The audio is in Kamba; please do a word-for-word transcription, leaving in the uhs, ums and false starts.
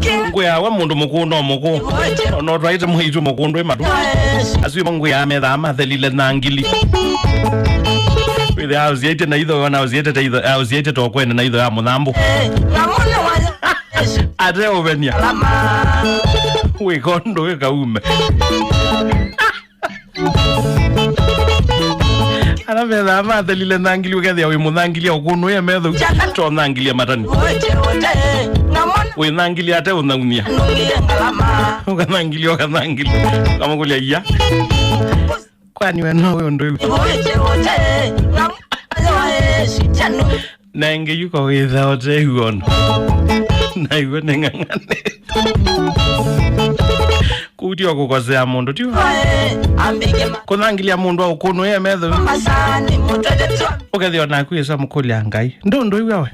Ngwĩawa mũndũ mũkũũ no mũkũũ. No twaĩte mwaitũ mũkũndũ ĩ matũ. Asu ĩmo ngwĩaa methaa mathelile na ngili. Wĩthĩa aũsyaĩtye na itho, ona aũsyaĩte ta itho, aũsyaĩte tokwene na itho ya mũthambũ. Ate ũvenia. Wĩka ũndũ wĩ kaume. Ala methaa mathelile nthangili, ũkethĩa wĩ mũthangilya ũkũnũĩe metho, to nthangilya matani. Wĩthangilya ate ũnyaumya. Ũkathangilya, ũkathangilya. Ũkamũkũlya, "Iya. Kwani we no wĩ ũndũ ĩu?" Na ĩngĩ yu ko wĩtha ũtew'ona. Na iwe nĩ ng'ang'anĩte. Kũu tio kũkosea mũndũ, tio? Kũthangilya mũndũ aũkũnũĩe metho. Ũkethĩa o naku ĩsa mũkũlya Ngai. Ndũndũ iwe we.